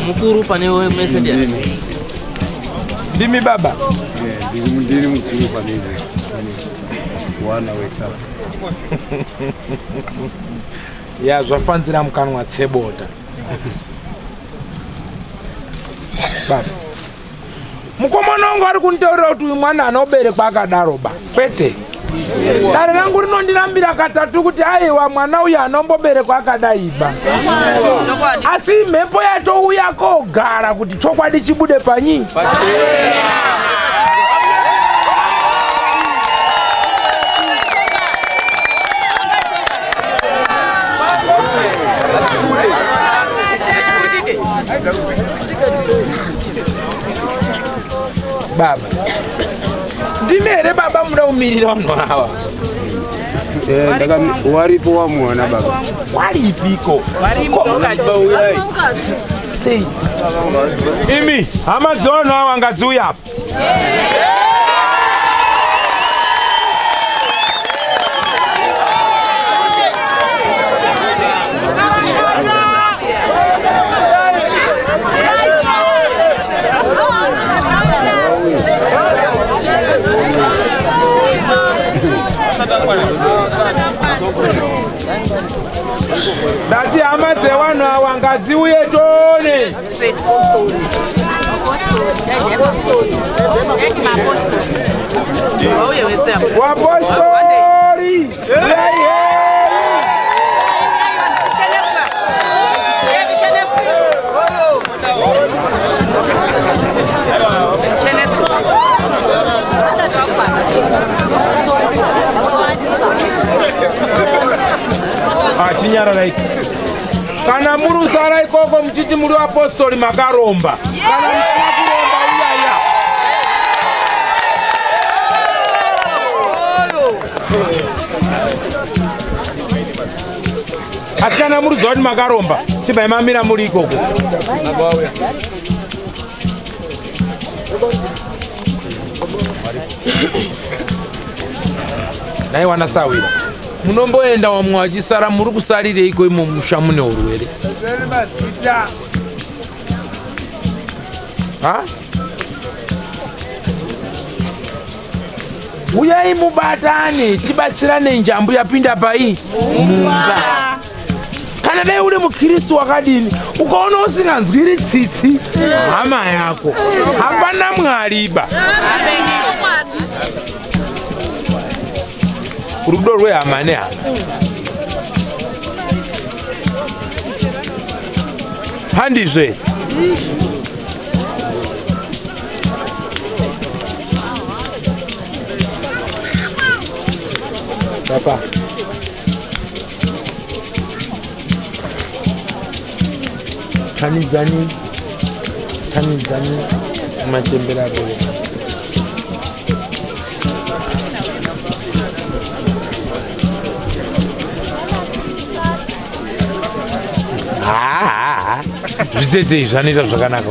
Mukuru pane mese ndiani? Ndimi baba. Ndini mukuru pane wana wesa. Ya zvafanzira mukanwa tsebota. Baba. Mukomana wangu ari kunitaurira kuti uyu mwana anoberekwa akadaro ba. Kwete. Dare rangu rinondirambira katatu kuti aiwa mwana uyu anomboberekwa akadai ba. Asi mhepo yatouya kogara kuti chokwadi chibude panyi. Baba. Ndimi here baba muda kumirira vanhu ava? Waripo wamuona baba. Waripiko? Sei? Imi, hama dzevanhu ava ngadziuye apa. Ndati hama dzevanhu ava ngadziuye tione. Wapostori! Achinyarara iki. Kana muri usara ikoko muchiti muri vapostori makaromba. Kana musina kuromba iyaya. Asi kana muri zuva kuti makaromba, chibvai mamira muri ikoko. Naiwana sawira. Munomboenda wamwe vachisara muri kusarireiko imo musha mune urwere? Ha? Uyai mubatane tibatsirane njambu yapinda pai mumba. Kana dai uri mukristu wakadini ukaona usinganzwiri tsitsi hama yako hapana Mwariba. Rudo rwehama nehama. Handizve. Papa. Tanidzani. Tanidzani. Machembera bere. Zvitete izvi zvanoita zvakanaka.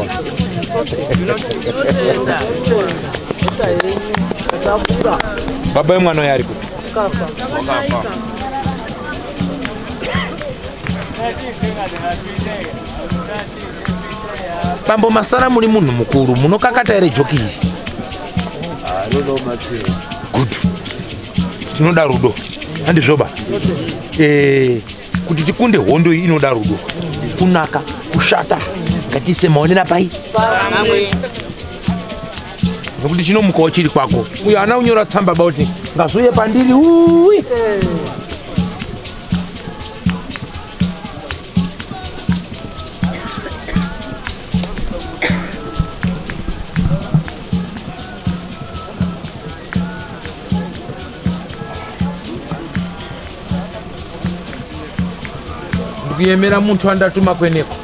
Baba vemwana uyu ari kupi? Bambo Masara muri munhu mukuru, munokakata here joki iri? Good. Tinoda rudo. Handizvoba? Kuti tikunde hondo iyi inoda rudo. Kunaka, kushata, ngatiise maonera pai. Nokuti chinomukawo chiri kwako. Uyo haana kunyora tsamba ba kuti ngazviuye pandiri uwi. Ndikuyemera muntu andatuma kweneko.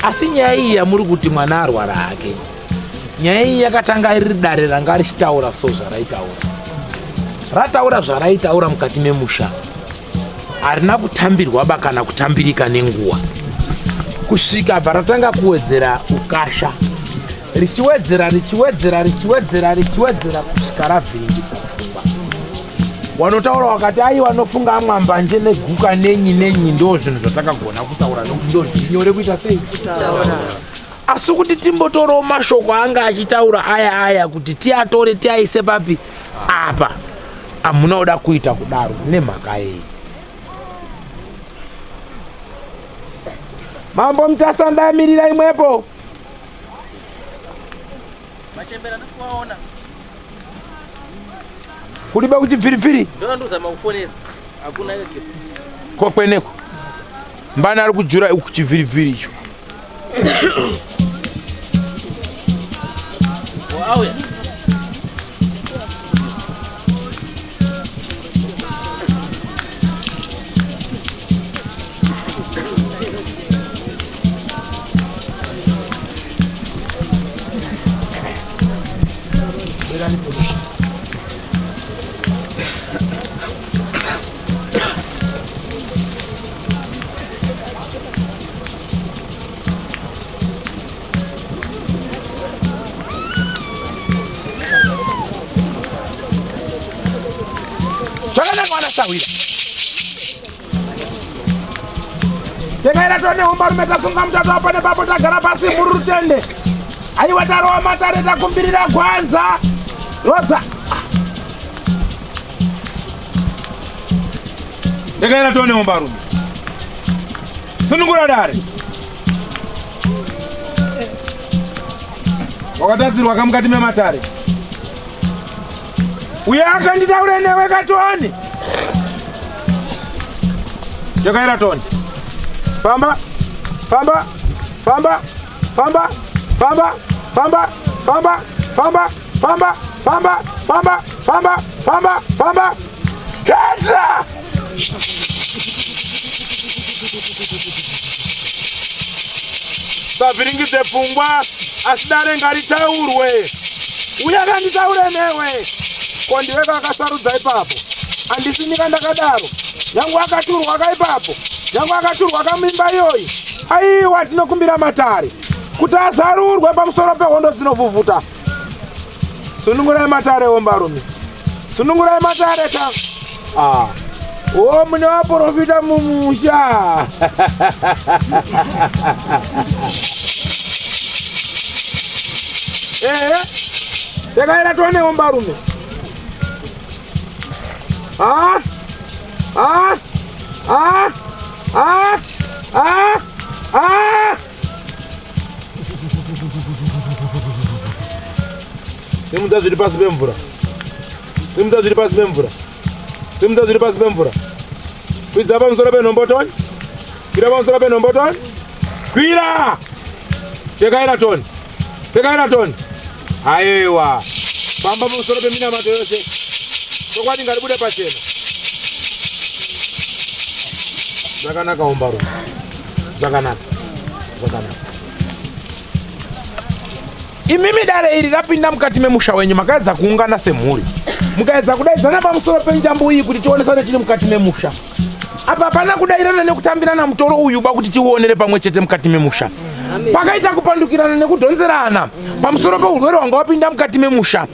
Asi nyaya iyi yamuri kuti mwana arwara hake, nyaya iyi yakatanga iri dare ranga richitaura so zvaraitaura. Rataura zvaraitaura mukati memusha. Harina kutambirwa ba kana kutambirika nenguva. Kusvika bva ratanga kuwedzera ukasha. Richiwedzera, richiwedzera, richiwedzera, richiwedzera kusvika ravhiringidza pfungwa. Wanotaura wakati aiwa nofunga amwambanje neguka nenyi nenyi, ndo zvinhu zvatakagona kutaura nokuti ndo zviri nyore kuita sei kutaura. Asi kuti timbotorawo mashoko anga achitaura aya aya kuti tiatore tiaise papi apa, hamuna kuda kuita kudaro nemhaka yei? Mambo Mutasa ndamirira imwepo. Machembera ndisikuwaona. Kudiba kuti bviribviri. Ndona ndozama kufonera. Hakuna yake. Ko kweneko. Mbana ari kujura kuchibviribviri icho. Auya. Tekaira tone hombarume tasunga mutato apo nepapo tagara pasi murutende. Aiwa tarowa matare takumbirira gwanza. Rodza. Tekaira tone hombarume. Sunungura dare. Wakatadzirwa kamukati mematare. Uye akanditaure newe katoni. Tekaira tone. Famba, famba, famba, famba, famba, famba, famba, famba, famba, famba, famba, famba, famba, famba. Kedza! Savhiringidze pfungwa, asi dare ngaritaurwe. Uye akanditaure newe. Ko ndiwe kakasarudza ipapo. Handisinika ndakadaro. Yangu akaturwa kaipapo. Yangu akaturwa kamimba iyoyi. Aiwa tinokumbira matare kuti azarurwe pamusoro pehondo dzinovhuvhuta. Sunungurai matare hombarume. Sunungurai matare ta. Ah. O mune vaprofita mumusha. Eh. Tekaira tone hombarume. Ah. Ah. Ah. Ah! Ah! Ah! Simudza zviri pasi pemvura. Simudza zviri pasi pemvura. Simudza zviri pasi pemvura. Kwidza pamusoro penhombo toni. Kwira pamusoro penhombo toni. Kwira! Tekaira toni. Tekaira toni. Aiwa. Famba pamusoro peminamato yose. Chokwadi ngaribude pachena. Zvakanaka hombarume. Zvakanaka. Zvakanaka. Imimi dare iri rapinda mukati memusha wenyu makaedza kuungana semhuri. Mukaedza kudaidzana pamusoro penjambo iyi kuti tionesane tiri mukati memusha. Apa hapana kudairana nekutambirana mutoro uyu ba kuti tiuonere pamwe chete mukati memusha. Pakaita kupandukirana nekudhonzerana pamusoro peurwere hwanga wapinda mukati memusha.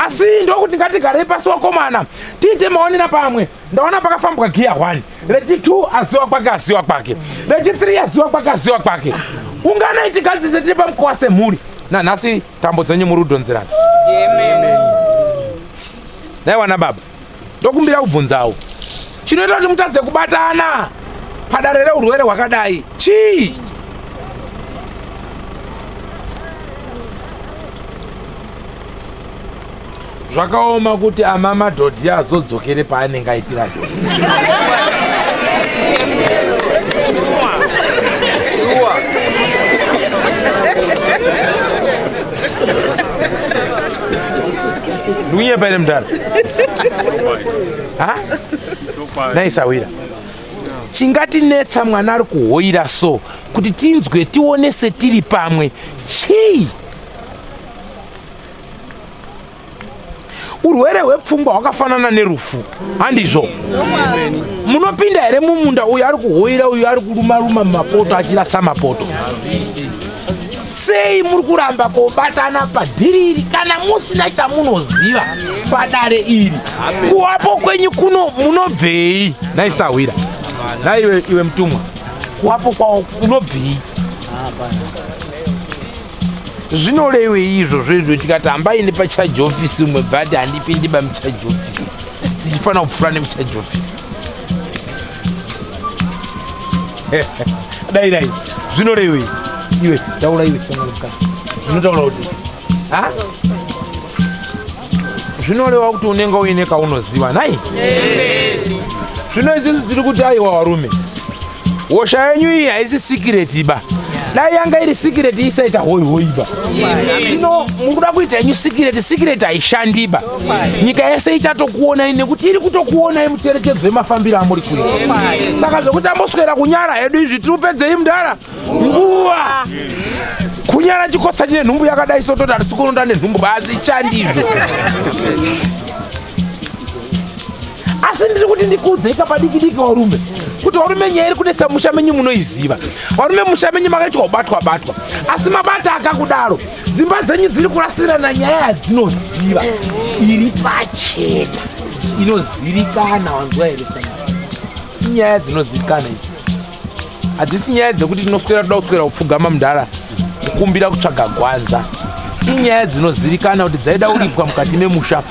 Asi ndokuti ngatigarei pasi wakomana tiite maonera pamwe. Ndaona pakafambwa giya 1, rechi 2 aziwa kwake aziwa kwake, rechi 3 aziwa kwake aziwa kwake. Unganai tigadzise tiri pamukowa semhuri. Nanhasi tambo dzenyu muri kudhonzerana. Amen. Dai wana baba, ndokumbira kubvunzawo. Chinoita kuti mutadze kubatana padare reurwere hwakadai chii? Zvakaoma kuti amama dhodhi azodzokere paanenge aitira dhodhi. Ndikunyepa here mudhara? Ha? Naisawira. Chingatinetsa mwana ari kuhoira so kuti tinzwe tione setiri pamwe chii? Urwere hwepfungwa hwakafanana nerufu, handizvo? Munopinda here mumunda uyu ari kuhoira, uyu ari kuruma-ruma mapoto achirasa mapoto? Sei muri kuramba kobatana padhiri iri kana musina chamunoziva padare iri? Kuwapo kwenyu kuno munobvei? Naisahwira naiwe iwe mutumwa, kuwapo kwawo unobvei? Zvinorevei izvozvo izvo? Tikati hambai nepacharge office, umwe bvati handipindi bamucharge office, tichifanira kupfuura nemucharge office. Dai dai, zvinorevei? Iwe taura, iwe sangano mukadzi, zvinotaura kuti ha zvinoreva kuti unenge uine kaunoziva nai. Zvino isusu tiri kuti aiwa varume, hosha yenyu iyi haisi secret ba. Dai yanga iri secret isaita hoi hoi ba. Zvino mukuda kuita yenyu secret, secret haishandi ba. Nyika yese ichatokuonai nekuti iri kutokuonai mucherechedzo wemafambiro amuri kuita. Saka zvekuti amboswera kunyara hedu izvi, tiri kupedzei mudhara nguva kunyara chikotsa chine nhumbu yakadai sototi hatisi kunonda nenhumbu, hazvichandi izvo. Asi ndiri kuti ndikuudzei kapadiki diki varume, kuti varume, nyaya iri kunetsa musha menyu munoiziva. Varume, musha menyu makaitwa kubatwa batwa, asi mabata akakudaro, dzimba dzenyu dziri kurasirana nyaya yadzinoziva iri pachena inozivikana. Wanzwa here shamwari? Inyaya dzinozivikana idzi, hadzisi nyaya dzekuti tinoswera toda kuswera kupfugama mudhara kukumbira kutsvaga gwanza. Inyaya dzinozivikana kuti dzaida kuripwa mukati memusha,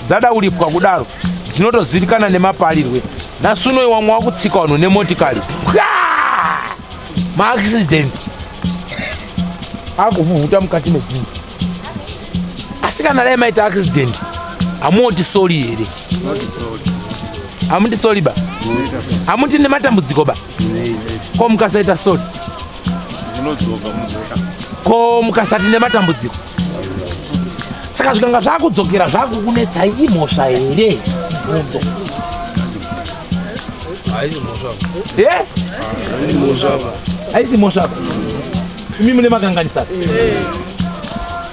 dzada kuripwa kudaro dzinotozivikana nemaparirwe. Nhasi unoyi wamwe wakutsika vanhu nemotikari, maaccident akuvhuvhuta mukati medzinza. Asi kana dai maita accident, hamuoti sorry here? Hamuti sorry ba? Hamuti nematambudziko ba? Ko mukasaita sorry? Ko mukasati nematambudziko? Saka zvikanga zvakudzokera zvakukunetsai, imhosva here? Bvunzo. Ye, haisi mhosva. Imi mune makanganisa.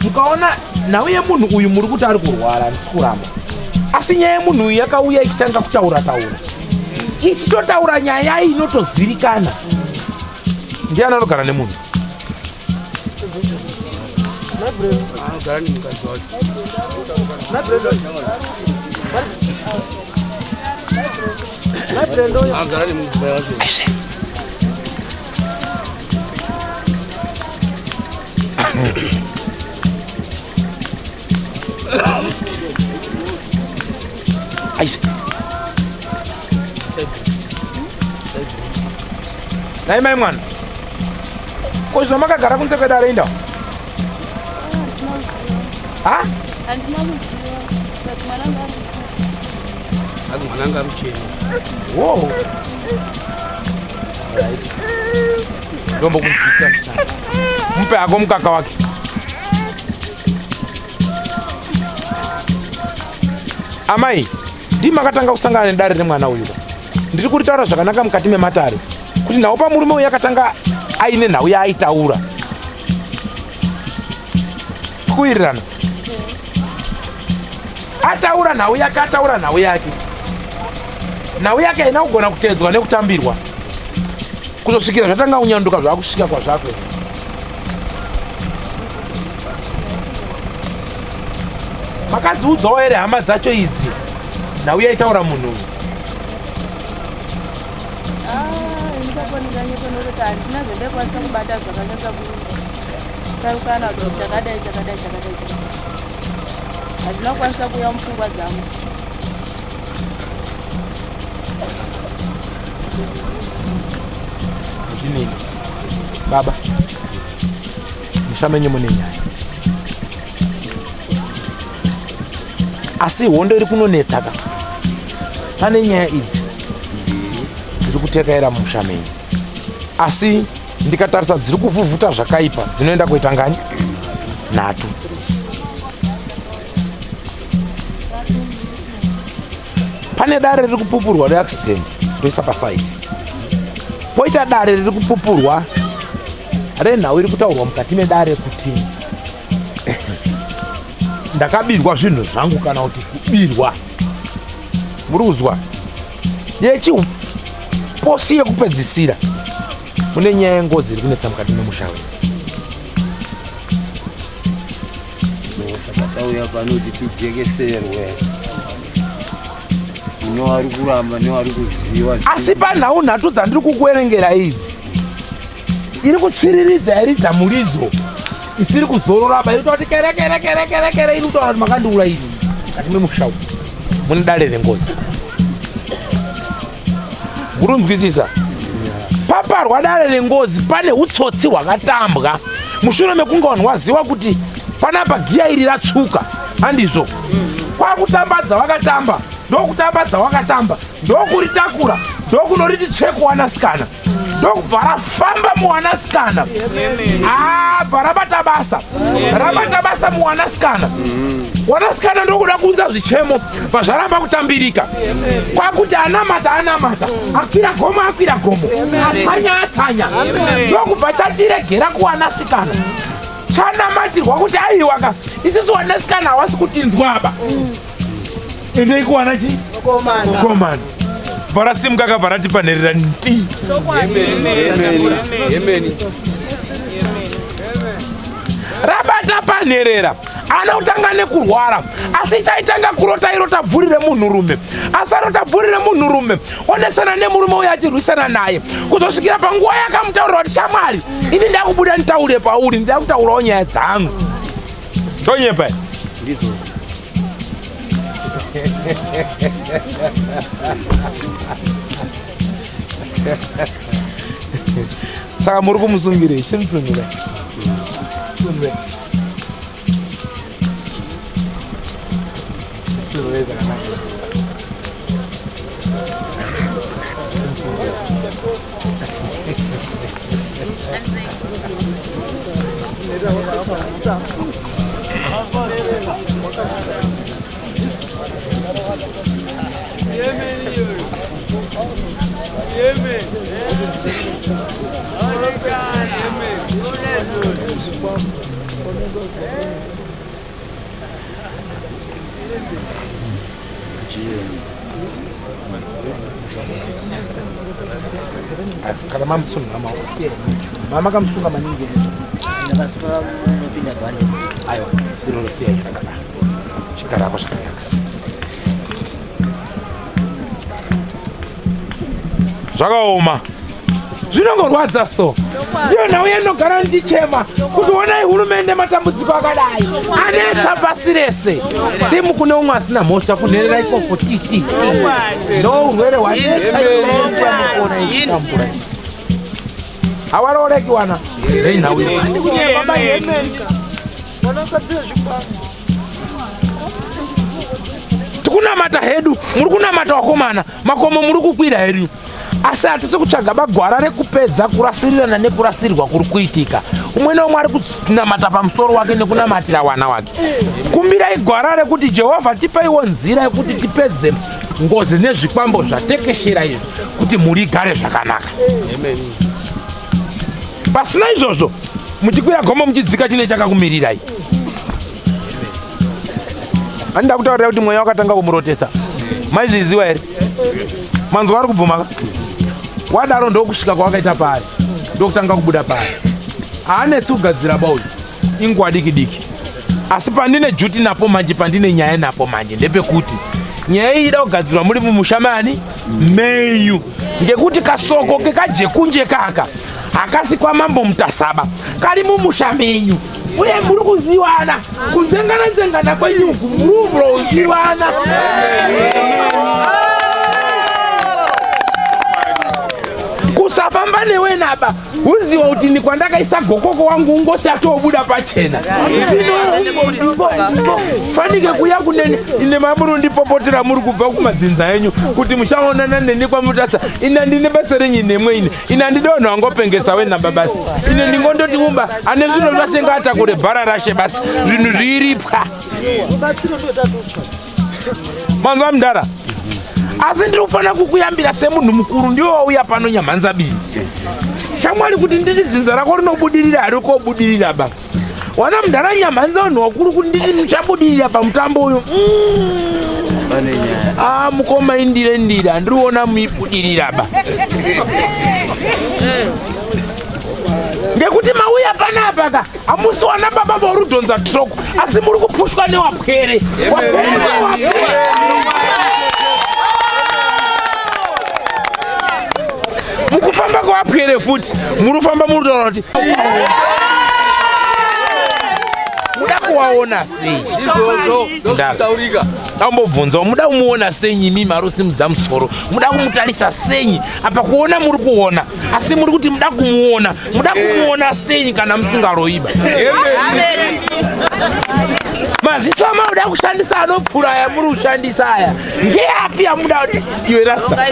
Mukaona nhau yemunhu uyu, muri kuti ari kurwara, handisi kuramba, asi nyaya yemunhu uyu yakauya ichitanga kutaura taura, ichitotaura nyaya inotozivikana. Ndiani anogara nemunhu? Anogara nemukadzi wacho. Anogara nemudzimai wacho. Aizve, nai mai mwana, ko zvamakagara kunze kwedare indawo ha? Handina kuziva, but mwana anga ari Asi mwana anga aruchena. Wo, right, ndombokunzwisisa mbichana. Mupe hako mukaka wake. Amai, ndii makatanga kusangana nedare remwana uyu ka? Ndiri kuritaura zvakanaka mukati mematare kuti nhau pamurume uyu akatanga aine nhau yaaitaura kuwirirana, ataura nhau yake, ataura nhau yake, nhau yake haina kugona kuteedzwa nekutambirwa kuzosvikira zvatanga kunyanduka zvakusvika kwazvako. Makadziudzawo here hama dzacho idzi nhau yaitaura munhu uyu? Ndikaponekanyeko nokuti handina zvandaikwanisa kubata zvakanyatsa kutsarukana kuti chakadai, chakadai, chakadai, chakadai. Handina kukwanisa kuuya mupfungwa dzangu. Zvinini baba, musha menyu mune nyaya, asi hondo iri kunonetsa ka. Pane nyaya idzi dziri kutekaira mumusha menyu, asi ndikatarisa dziri kuvhuvhuta zvakaipa dzinoenda kuita ngani? Nhatu. Pane dare riri kupupurwa reaccident, ndoisa paside. Poita dare riri kupupurwa renhau iri kutaurwa mukati medare kuti ndakabirwa zvinhu zvangu kana kuti kubirwa. Muri kuzwa? Yechiposi yekupedzisira, mune nyaya yengozi iri kunetsa mukati memusha wenyu. Saka tauya pano kuti tijekeserwe newari kuramba newari kuziva. Asi panhau nhatu dzandiri kukuerengera idzi, iri kutsviriridza iridza muridzo isiri kuzorora ba, iri kutaura kuti kere kere kere kere kere, iri kutaura kuti makandiura ini mukati memusha umu mune dare rengozi. Murunzwisisa? Paparwa dare rengozi pane utsotsi hwakatambwa mushure mekunge vanhu waziva kuti panapa giya iri ratsvuka, handizvo? Kwakutambadza wakatamba, ndokutambadza wakatamba, ndokuritakura, ndokunoriti tsve kuwanasikana, ndokubva rafamba muwanasikana. Bva rabata basa, rabata basa muwanasikana. Wanasikana ndokuda kuunza zvichemo, bva zvaramba kutambirika. Kwakuti anamata anamata, akwira gomo akwira gomo, atsanya atsanya, ndokubva chatiregera kuwanasikana. Chanamatirwa kuti aiwaka isisu wanasikana hawasi kutinzwaba, endei kuwana chi mukomana. Bva kabva ratipa nherera nti. Rabata panherera anotanga nekurwara, asi chaitanga kurota irota bvuri remunhurume, asi arota bvuri remunhurume onesana nemurume uyo achirwisana naye kuzosvikira panguva yakamutaurira kuti shamwari, ini ndakubuda nditaure pauri, ndida kutaurawo nyaya dzangu. Tonyepa ndizvo. Saka muri kumusungirei? Chimusungirai. Sungirai zvakanaka. Kana mamusunga maoko, mama kamusunga maningi. Ndakasuka unopinda bhande. Aiwa, iroro siyai rakadaro, chigarako zvakanaka. Zvakaoma, zvinongorwadza so. Ndiyo nhau yendogara ndichema kuti onai hurumende, matambudziko akadai anetsa pasi rese. Simu kune umwe asina mhosva kunherera ikoko titi, ndo urwere hwanetsa mukona ichitambura. Hawarooreki wana nenhau iyi. Tikunamata hedu, muri kunamata wakomana, makomo muri kukwira hedu, asi hatisi kutsvaga bagwara rekupedza kurasirirana nekurasirirwa kuri kuitika. Umwe neumwe ari kunamata pamusoro wake nekunamatira wana wake. Kumbirai gwara rekuti Jehovha tipeiwo nzira yekuti tipedze ngozi nezvikwambo zvatekeshera izvi, kuti mhuri igare zvakanaka. Pasina izvozvo, muchikwira gomo muchidzika chine chakakumirirai. Handida kutaurira kuti mweya wakatanga kumurotesa. Maizviziva here? Manzwa ari kubvuma. Wadaro ndokusvika kwawakaita paari, ndokutanga kubuda paari. Haanetsi kugadzira bauli, inguva diki diki. Asi pandine juti napo manje, pandine nyaya napo manje, ndepekuti nyaya iyi ida kugadzirwa muri mumusha mani menyu, ngekuti kasoko kekajekunje kaka hakasi kwamambo Mutasaba, kari mumusha menyu, uye muri kuziwana kunzengana nzengana kwenyuku, muri kuziwana. Kusafamba newe naba uziwa kuti ni kwandakaisa gokoko wangu ungosi atobuda pachena. Fanike kuya kuneni ine mamuri ndipopotera muri kubva kumadzinza enyu kuti mushaonana neni kwaMutasa. Ina ndine basa renyu nemwe ine ina ndide vanhu vangopengesa wenhamba basi. Ine ndingondoti umba ane zviro zvatenga atakure bhara rashe basi, zvinhu zviripwa. Manzwa mudhara? Asi ndiri kufanira kukuyambira semunhu mukuru, ndiwe wauya pano nyamhanza biri. Shamwari, kuti nditi dzinza rako rinobudirira harikobudirira ba. Wana mudhara nyamhanza vanhu vakuru kuti nditi muchabudirira pamutambo uyu. Mukoma indire ndire, handiriona muibudirira ba. Ngekuti mauya Mauya panapa ka hamusi wana baba vorudhonza troko, asi muri kupushwa newapwere. Wapwere. Mukufamba kwawapwere futi muri kufamba muri kutaura kuti muda kuwaona sei? Ndambobvunzawo, muda kumuona senyi imi marusimudza musoro? Muda kumutarisa senyi? Apa kuona muri kuona, asi muri kuti muda kumuona. Muda kumuona senyi kana musingaroiba? Maziso amauda kushandisa anopfura aya muri kushandisa aya ngeapi amuda? Iwe rasta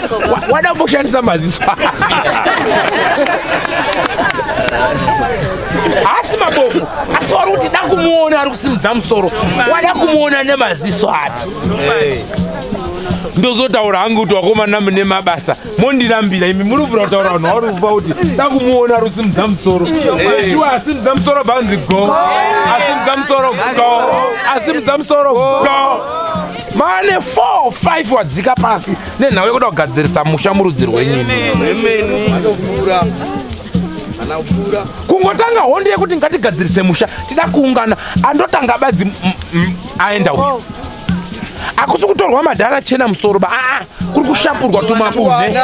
wada kumboshandisa maziso asi mabofu, asi wari kuti da kumuona ari kusimudza musoro, wada kumuona nemaziso api? Ndozotaura hangu kuti wakomana mune mabasa mondirambira imi muri kuvhura kutaura vanhu vari kuva kuti da kumuona ari kusimudza musoro. Shuwa asimudza musoro bhanzi go, asimudza musoro go, asimudza musoro go. Mane 4 5 wadzika pasi nenhau yekuda kugadzirisa musha murudzi rwenyini. Kungotanga hondo yekuti ngatigadzirise musha, tida kuungana, andotanga badzi aenda uyu. Akusi kutorwa madhara chena musoro ba, kuri kushapurwa tumabune.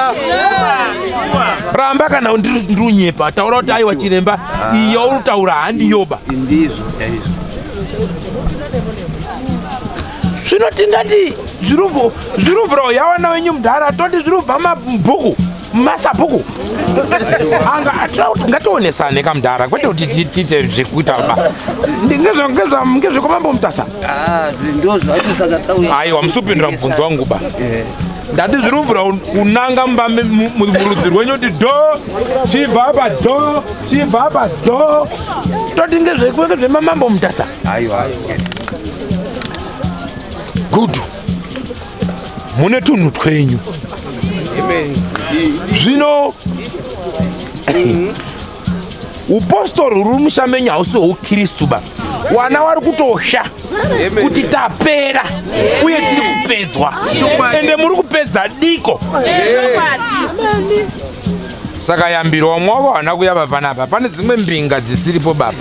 Ramba kana ndiri unyepa, taura kuti aiwa chiremba, iyo uri kutaura handiyoba. Ndizvo chaizvo. Zvino tingati zvirubvurawo yawana wenyu mudhara, toti zvirubva mabhuku masabhuku anga ngationesane kamudhara, kwete kuti tiite zvekuita ba ngezvekwamambo Mutasa. Ndo zvacho, saka tauya. Aiwa, musupindura mubvunzo wangu ba. Ndati zvirubvura unanga mumba murudzi rwenyu kuti dho chibva apa, dho chibva apa, dho, toti ngezvemamambo Mutasa. Aiwa. Gudhu mune tunhu twenyu zvino. Upostori huri musha menyu hausi hweukristu ba. Wana wari kutosha kuti tapera uye tiri kupedzwa, ende muri kupedza diko. Saka yambiro wamwe wavo haana kuyava panapa, pane dzimwe mbinga dzisiripo baba.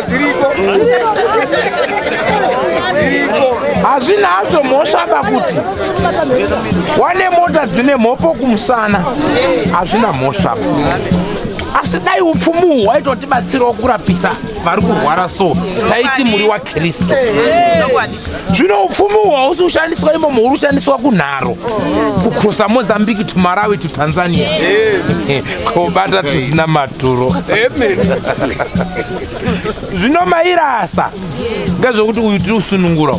Dziriko, dziriko. Hazvina hazvo mhosva pakuti wane mota dzine mhopo kumusana, hazvina mhosva, asi dai upfumi uhu hwaitotibatsirawo kurapisa vari kurwara, so taiti muri waKristu. Zvino upfumi uhu hausi kushandiswa imomo, huri kushandiswa kunharo, kukrosa Mozambique to Malawi to Tanzania, kobata tusina maturo. Zvino mairasa ngezvekuti uyu tiri kusunungura.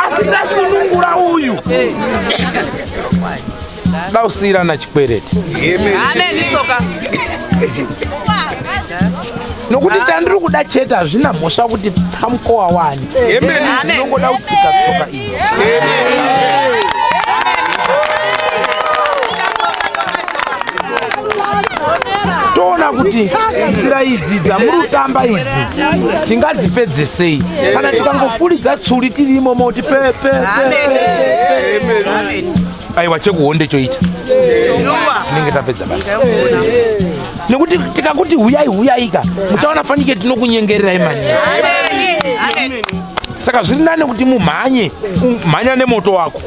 Asi tasunungura uyu, toda kusiyirana chikwereti nokuti chandiri kuda chete, hazvina mhosva kuti pamukowa wani, ndinongoda kutsika tsoka idzi. Toona kuti nzira idzi dzamuri kutamba idzi tingadzipedze sei kana tikangofuridza tsuri tiri imomo kuti pe pe pe. Aiwa, chekuhonde choita, tinenge tapedza basa, nekuti tikakuti huyai huyaika, muchaona fanike tinokunyengererai maningi. Saka zviri nane kuti mumhanye, mhanya nemoto wako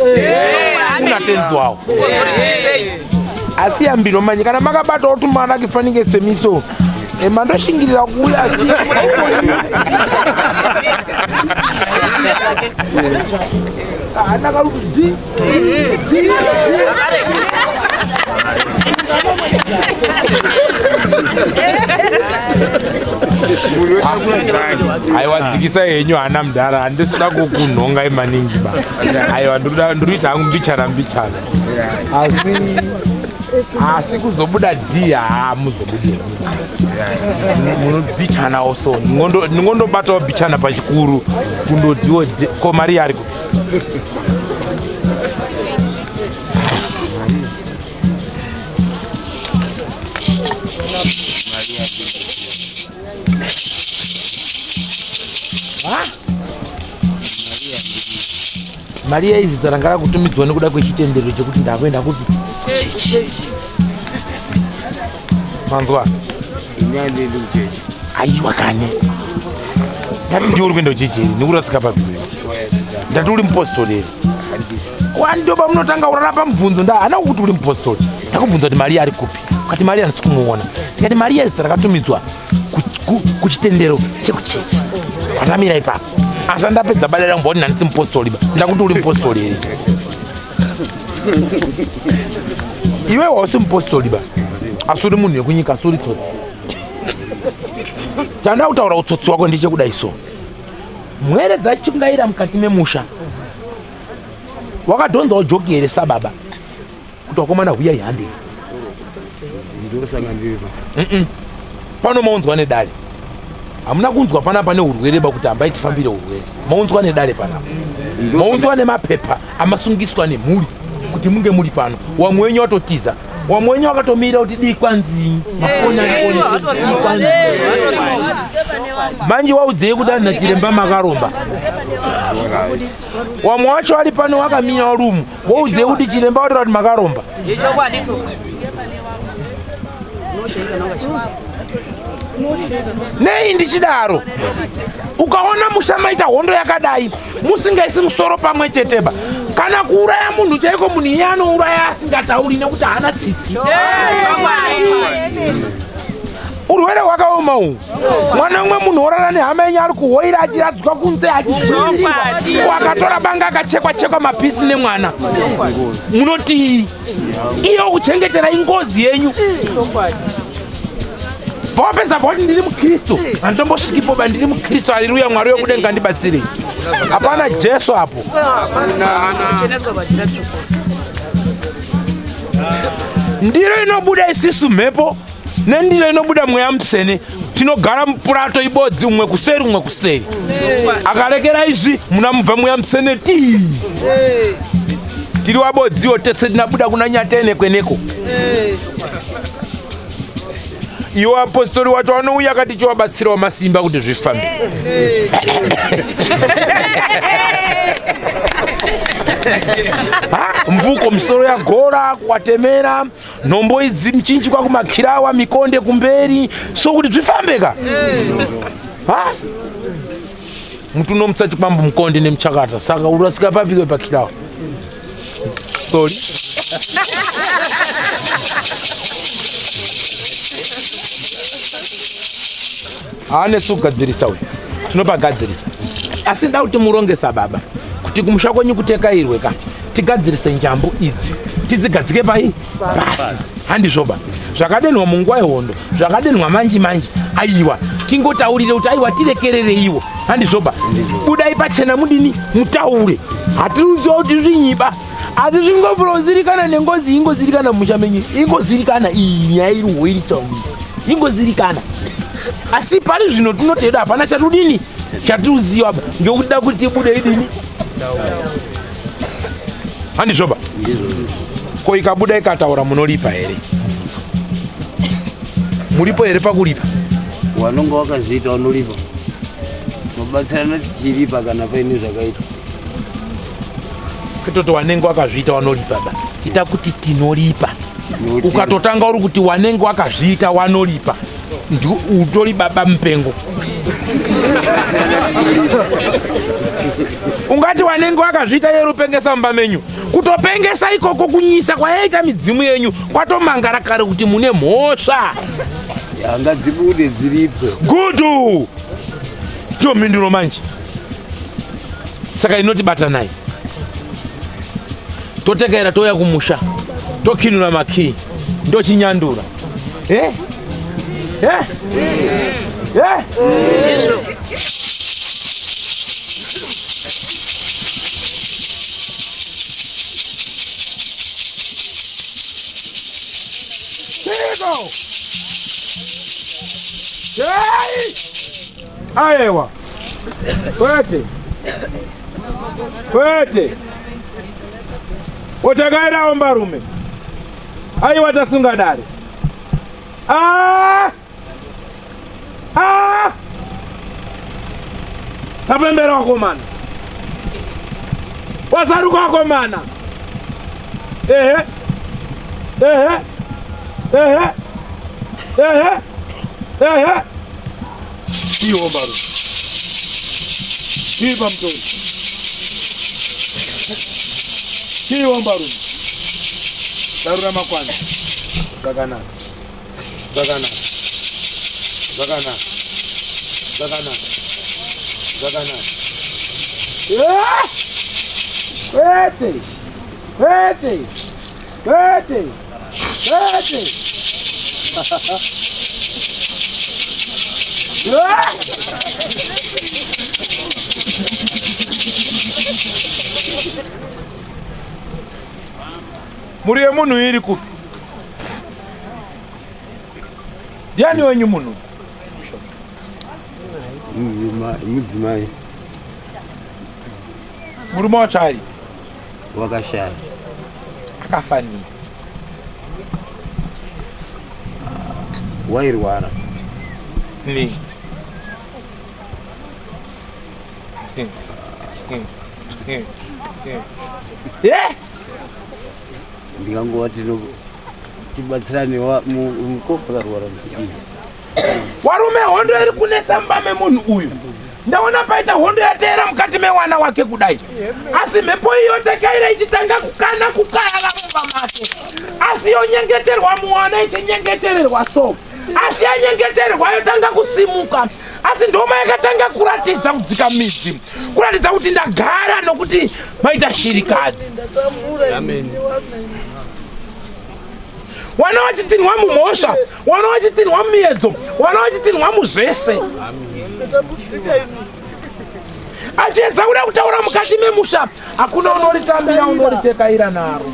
una tenzi wawo. Asi yambiro manye kana makabatawo tumana kifanike semiso, mandoshingirira kuuya, asi haana karuti di di. Aiwa, dzikisai henyu hana mudhara, handisida kukunhongai maningi ba. Aiwa, ndiri kuita hangu mbichana mbichana, asi Asi kuzobuda D haa muzobudira. Munobhichanawo so. Ndingondobatawo bhichana pachikuru kundotiwo ko mari ari kupi? Mari idzi dzaranga rakutumidzwa nekuda kwechitendero chekuti ndakuenda kupi? Kuchechi. Manzwa? Inyandendi kuchechi. Aiwa kane. Ndati ndiwe uri kuenda kuchechi here? Nekurasika papi wewe? Ndati uri mupostori here? Wandoba munotanga kurara pamubvunzo nda hana kuti uri mupostori. Ndakubvunza kuti mari ari kupi? Ukati mari handisi kumuona. Ndikati mari yezita rakatumidzwa kuchitendero chekuchechi. Kwatamira ipapo. Asi ndapedza bada rangu mboni handisi mupostori ba. Ndakuti uri mupostori here? Iwe wausi mupostori ba. Asi uri munhu wekunyika, asi uri tsotsi. Chanda kutaura utsotsi wako ndechekudai so. Mwere dzachikungaira mukati memusha. Wakadhonzawo joki here sababa? Kuti wakomana huyai handei. Ndosanga ndiri pa. Pano maunzwa nedare. Hamuna kunzwa panapa neurwere ba kuti hambai tifambire urwere. Maunzwa nedare panapa. Maunzwa nemapepa amasungiswa nemhuri kuti munge muri pano. Wamwe wenyu watotiza. Wamwe wenyu wakatomira kuti dii kwanzi. Mafoni arikoni. Kwanzi. Manje waudzei kuti anna chiremba makaromba. Wamwe wacho ari pano wakamira warumu. Waudzei kuti chiremba watora kuti makaromba. Nei ndichidaro? Ukaona musha maita hondo yakadai, musingaisi musoro pamwe cheteba. Kana kuuraya munhu chaiko munhu iye anouraya asingatauri nekuti haana tsitsi. Urwere hwakaoma uhu. Mwana umwe munhu orara nehama yenyu ari kuhoira achiradzwa kunze achidzvinyirwa. Akatora banga akachekwa chekwa mapisi nemwana. Munotii? Iyo kuchengetera ingozi yenyu. Vapedza voti ndiri muKristu. Handimbosvikipo ba ndiri muKristu. Haleluya, Mwari wekudenga ndibatsirei. Hapana Jesu apo. Ndiro inobuda isisu mhepo nendiro inobuda mweya mutsvene. Tinogara mupurato ibodzi umwe kuseri umwe kuseri. Akarekera izvi munamubva mweya mutsvene ti. Tiri wabodziwo tese tinabuda kuna Nyatene kweneko. Iwo apostori wacho anouya akati chiwabatsirawo masimba kuti zvifambe. Mvuko misoro yagora kuwatemera nhombo idzi michinji kwakumakirawa mikonde kumberi so kuti zvifambeka. Mutu unomutsa chikwambo mukonde nemuchakata saka urasika papikwe pakirawa. Sorry. Haanetsi kugadzirisa uyu. Tinopagadzirisa. Asi nda kuti murongesa baba kuti kumusha kwenyu kutekairwe ka tigadzirise njambo idzi tidzigadzike pai pasi. Handizvoba zvakadenhwa munguva yehondo zvakadenhwa manji manji aiwa tingotaurire kuti aiwa tirekerereiwo. Handizvoba budai pachena mudini mutaure. Hatiriziva kuti zvinyiba asi zvingobvira kuzirikana nengozi ingozirikana mumusha menyu ingozirikana iyi nyaya iri huiritsa ingozirikana. Asi pari zvino tinoteda hapana chatudini chatiuziva ngekuda kuti tibude idini. Handizvoba ko ikabuda ikataura munolipa here? Muripo here pakulipa? Wanonga wakazviita wanolipa. Mabatsirana tichiripa kana paine zvakaitwa. Kutoti wanenge wakazviita wanolipa ba. Ita kuti tinolipa. Ukatotanga uri kuti wanenge wakazviita wanolipa. Utori baba mupengo. Ungati wanenge wakazviita yerupengesa mumba menyu. Kutopengesa ikoko kunyisa kwayaita midzimu yenyu kwatomangara kare kuti mune mhosva. Ngadzibude dziripe. Gudu. Ndiyo mhinduro manje. Saka inotibatanai. Totekaira touya kumusha. Tokinura makii. Ndochinyandura. Eh? Eh? Eh? Chiiko? Hey! Aiwa. Kwete. Kwete. Utakairawo mbarume. Aiwa tasunga dare. Ah! Ah! Tapembera wakomana. Wazaruka wakomana. Ehe. Ehe. Ehe. Ehe. Ehe. Iwo mbarume. Iba mtoto. Iwo mbarume. Darura makwanza. Zvakanaka. Zvakanaka. Zvakanaka. Zvakanaka. Zvakanaka. Kwete. Kwete. Kwete. Kwete. Muri yemunhu iri kupi? Ndiani wenyu munhu? Mudzimai. Murume wacho ari? Wakashaya. Akafanira. Wairwara. Ni. Yeah. Ndikangova tibatsirane mukoma akarwara. Warume hondo iri kunetsa mumba memunhu uyu. Ndaona paita hondo yateera mukati mewana wake kudai. Asi mhepo iyo tekaira ichitanga kukana kukayava mumba make. Asi yonyengeterwa muwana ichinyengetererwa so. Asi yanyengetererwa yotanga kusimuka. Asi ndoma yakatanga kuratidza kudzika midzi. Kuratidza kuti ndagara nokuti maita shirikadzi. Amen. Wana wachitinwa mumhosva, wana wachitinwa mumiedzo, wana wachitinwa muzvese. Achiedza kuda kutaura mukati memusha, hakuna unoritambira unoritekaira naro.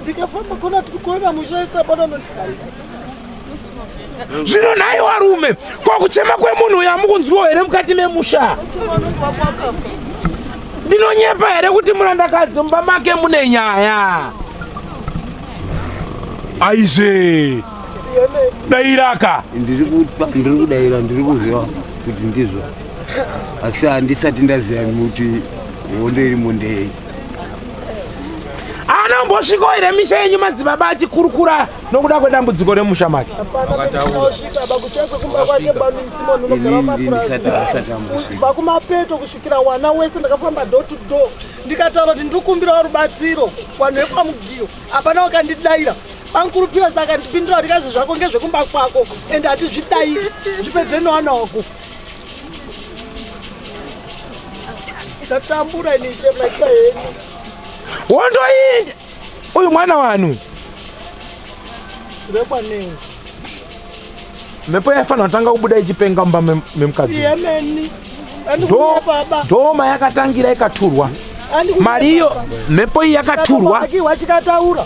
Ndikafamba kona tikuona musha wese hapana unondidaira. Zvino nhai warume, ko kuchema kwemunhu uyu hamukunzwiwo here mukati memusha? Ndinonyepa here kuti murandakadzi mumba make mune nyaya? Aize. Dairaka. Ndiri kudaira, ndiri kuziva kuti ndizvo. Asi handisati ndaziva kuti hondo iri mundei. Anombosvikawo here misha yenyu madzibaba achikurukura nokuda kwedambudziko remusha make? Kubva kumapeto kusvikira wana wese ndakafamba door to door ndikataura kuti ndikumbirawo rubatsiro vanhu vekwaMugiyo hapana wakandidaira. Bamukuru Pius akandipindura ndikazi zvako ngezvekumba kwako ende hatizvidairi zvipedze newana wako. Ndatambura ini maita henyu. Hondo iyi uyu mwana wanu rekwanengo. Mhepo yaifanira kutanga kubuda ichipenga mumba memukadzi. Yemeni. Ndoma yakatangira ikaturwa. Mari iyo mhepo iyi yakaturwa. Wachikataura.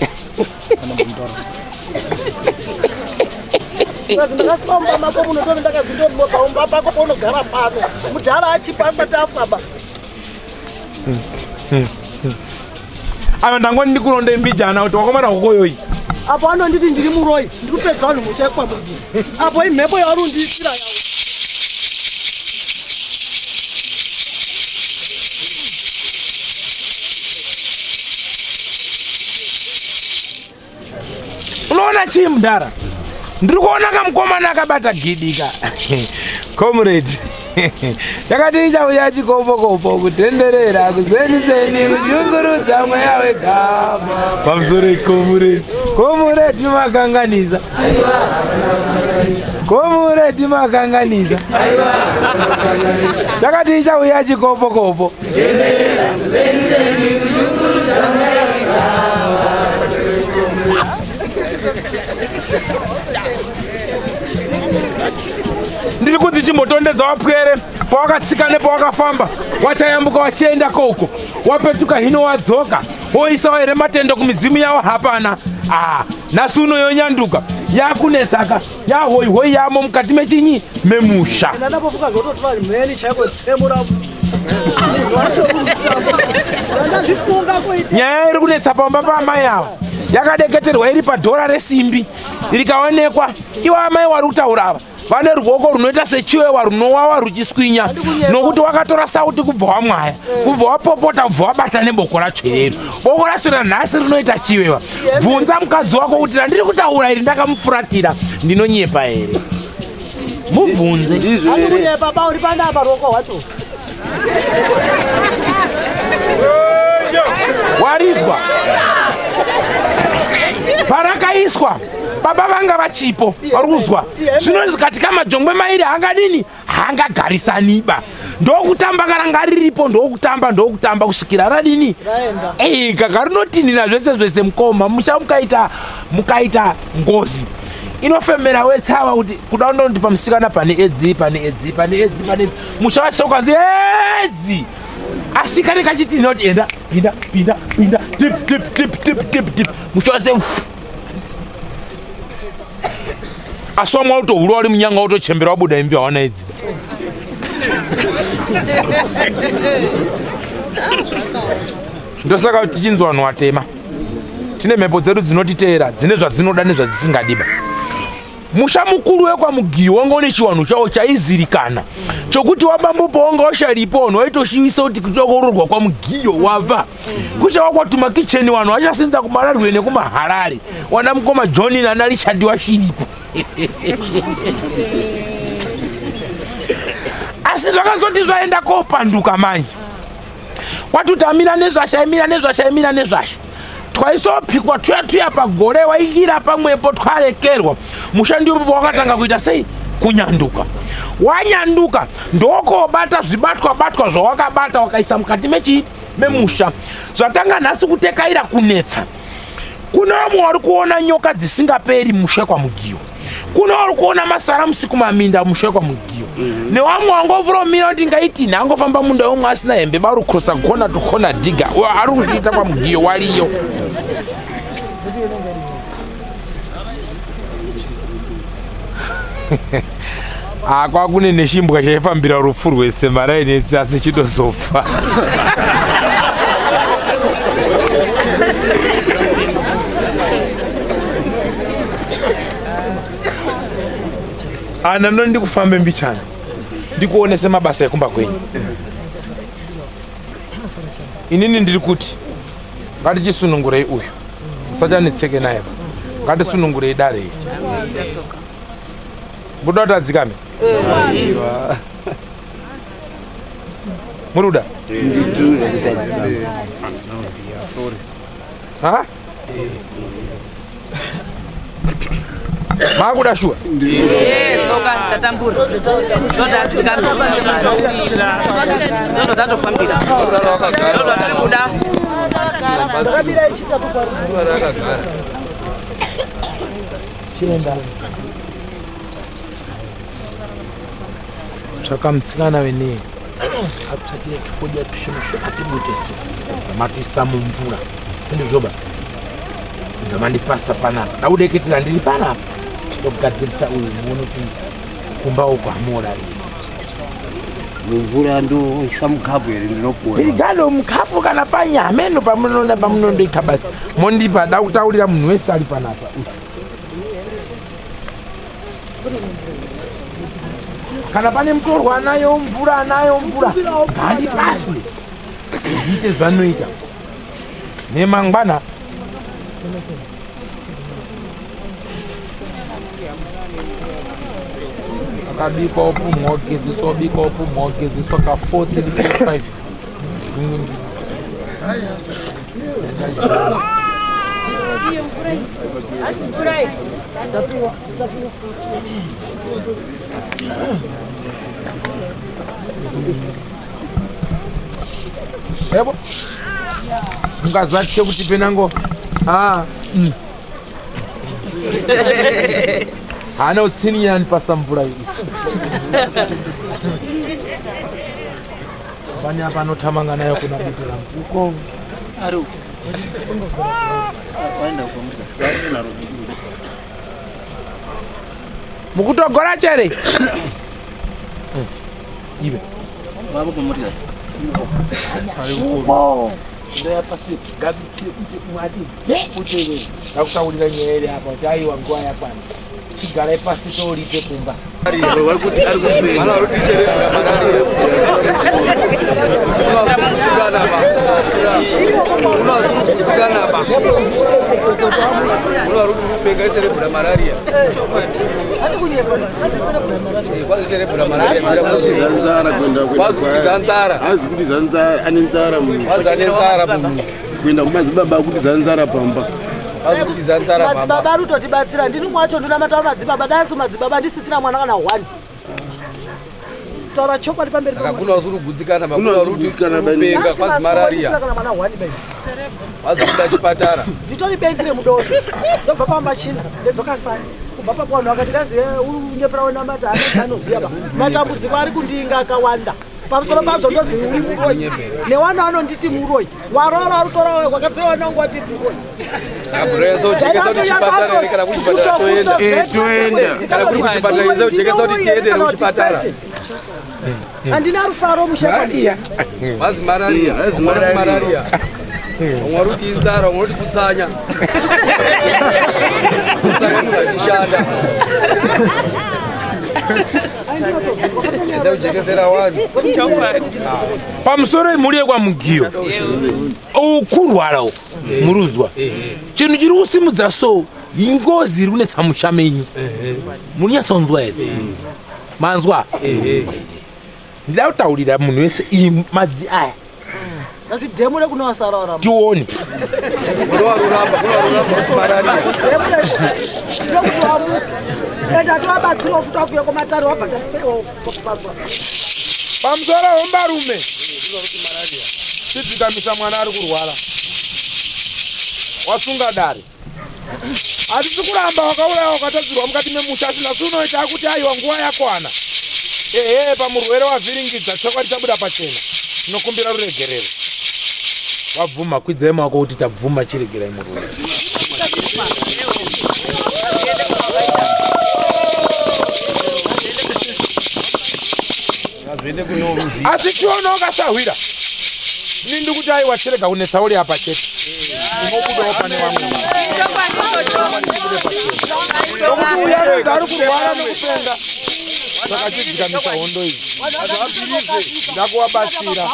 Ndakasvika mumba mako muno ndove ndakazindomba pako paunogara pano. Mudhara achipa asati afaba. Ava ndangoni ndikuronde mbijana kuti wakomana hokoyoyi. Apo anonditi ndiri muroi, ndiri kupedza vanhu muchaikwa Mugiyo. Apo imhepo yauri kundiisira yawo. Unoona chii mudhara? Ndiri kuona kamukomana akabata gidika. Comrade. Yakati ichauya chikopokopo kutenderera kuzeniseni kushungurudza mweya wegama. Pamusoro comrade. Comrade makanganisa. Comrade makanganisa. Yakati ichauya chikopokopo. Kutenderera kuzeniseni kushungurudza mweya wegama. Ndiri kunzi chimbotondedza wapwere pawakatsika nepawakafamba wachayambuka wachienda koko wapetuka hino wadzoka woisawo here matendo kumidzimu yawo hapana. Ah, Nhasi uno yonyanduka yakunetsaka yahoihoi yamo mukati mechinyi memusha. Ndandapofuka zvototora mheni chaiko tsemura munhu wacho kutamba. Ndandazvifunga kuita. Nyaya iri kunetsa pamba paamai ava yakadeketerwa iri padhora resimbi rikaonekwa. Ivo amai wari kutaura ava vane ruoko runoita sechiwewa runowawa ruchiswinya, nokuti wakatora sauti kubva wamwaya, kubva wapopota, kubva wabata neboko racho irero. Boko racho ranhasi rinoita chiwewa. Bvunza mukadzi wako kuti randiri kutaura iri ndakamufuratira, ndinonyepa here? Mubvunze. Ndizvo Handi here? kunyepa ba uri panapa ruoko rwacho. Warizwa parakaiswa baba vanga vachipo vari kuzwa zvino zvikati kamajongwe mairi hangadini hangagarisaniba, ndokutamba karanga riripo, ndokutamba ndokutamba kusvikira radini Raenda. Kaka rinotinhira zvese zvese mukoma musha. Mukaita ngozi inofemera wetsava kuti kuda undoti pamusikana pane edzi, pane edzi, pane edzi, pane edzi, musha wese ukanzi edzi, asi kane kachitinhira kuti enda pinda pinda pinda tip tip tip tip tip tip, musha wese. Asi wamwe wautohura uri munyanga wotochembera wabuda imbi hawana idzi. Ndosaka tichinzi vanhu vatema tine mhepo dzedu dzinotiteera, dzine zvadzinoda nezvadzisingadiba. Musha mukuru wekwaMugiyo wanga une chiwanhu chawo chaizirikana chokuti wabambopo wanga usharipo, vanhu waitoshivisa kuti kutokororwa kwaMugiyo wabva kuchawa kwatuma kicheni, vanhu vachasenza kumararwe nekumaharare, wana mukoma John nana Richard washiripo. Asi zvakazoti zvaenda kopanduka manje, kwatuti amira nezvasha, imira nezvasha, imira nezvasha, twaisopikwa tuya tuya pagore waingira pamwepo twarekerwa. Musha ndipo wakatanga kuita sei? Kunyanduka. Wanyanduka ndokobata zvibatwa batwa zvawakabata wakaisa mukati mechi memusha, zvatanga nhasi kutekaira kunetsa. Kune vamwe vari kuona nyoka dzisingaperi musha kwaMugiyo, kune vari kuona masaramusi kumaminda musha kwaMugiyo, nevamwe vangovhuromira kuti ngaitini angofamba munda umwe asina hembe vari kukrosa kona to kona dhiga ari kuzviita kwaMugiyo wariyo. Akwa kune neshimbwa chaifambira rufu rwese marainetsi asi chitozofa. Ana ndo ndikufambe mbichana ndikuonese mabasa ekumba kwenyu. Inini ndiri kuti ngatichisunungurei uyu, musachanetseke naye, ngatisunungurei dare iri. Muda kuti adzikame? Muri kuda? Ndiri kuti adzikame. Ha? Maakuda shuwa? Tsoka tatambura, ndodadzikana, ndodotatofambira, ndodotiri kuda. Ndakabira ichitatu pari. Chienda tsvaka musikana wenee atsvakire tufodya tushoma atibute su matuisa mumvura ndizvoba zvamandipasa panapa dakudeketera ndiri panapa ndokugadzirisa uyu muone kuti kumba uko hamuorariri. Mumvura ndoisa mukapu here ndinopuwa? Irigado mukapu kana panyameno pamunoda pamunondoita basi mondipa. Da kutaurira munhu wese ari panapa uyu. Kana pane mutorwa anayo mvura, anayo mvura, handipasi ndiite zvanoita nemangwana. Akabikwa opumwa ogeziswa, obikwa opumwa ogeziswa ka 4 3 4 5. Yebo, mukazvatye kuti penango. Ah. Haana utsininyani pasa mvura iyi pane apa anotamanga nayo kuna bito rangu uko. Ari uko. Waenda uko murya. Naro. Mukutogora chere. Ibe. Vavo pamotikari. Ndakutaurira nyaya iri apa kuti aiwa nguva yakwana. Chigarai pasi tourite kumba. Kuenda kumadzibaba kuti zanzara pamba. Madzibaba ari kutotibatsira, ndini mwacho ndinamata madzibaba, dai asi madzibaba ndisisina mwana kana 1. Taura chokwadi pamberi Saka kuna usiri kugutsikana, kuna uri kupenga kwazi malaria. Kana mwana 1 bai. Wazi kuda chipatara. Nditori benzi remudoro. Ndobva pamba china, ndedzoka sani. Kubva papo vanhu vakati kazi unyepera wenamata anoziva ba. Matambudziko ari kundinga akawanda. Pamusoro pazvo ndozi uri muroyi. Newana anonditi muroyi. Warora rutora wakatsewa nangu ati muroyi. Handina rufaro mushakwadi. Wazi malaria, malaria. Umwe ruti inzara, umwe ruti kutsanya. Kutsanya munhu achishanda. Pamusoro imhuri yekwaMugiyo. Ukurwara uku muruzwa. Chinhu chiri kusimudza so ingozi iri kunetsa musha menyu. Munonyatsonzwa here? Manzwa? Ndida kutaurira munhu wese iyi madzi aya. Ngazvidhemure kunovasarara. Tione. Ndokuti wamuka. Ende atovabatsirawo futi wakuuya kwamatare wabhadharisewo kubasa. Pamusoro hombarume. Chidzikamisa mwana ari kurwara. Wasunga dare. Hatisi kuramba wakauraya wakatadzirwa mukati memusha asi nhasi unoita akuti aiwa nguva yakwana. Ehe pamurwere wavhiringidza chokwadi chabuda pachena. Tinokumbira ruregerero. Wabvuma kwidzai maoko kuti tabvuma chiregerai murwere. Asi chiona ukasahwira. Ini ndikuti aiwa chirega kunetsa uri apa chete. Unobudawo pane vamwe. Nokuti uyu anonzi ari kurwara nekupenga. Saka chidzikamisa hondo iyi. Ndakuvabatsira.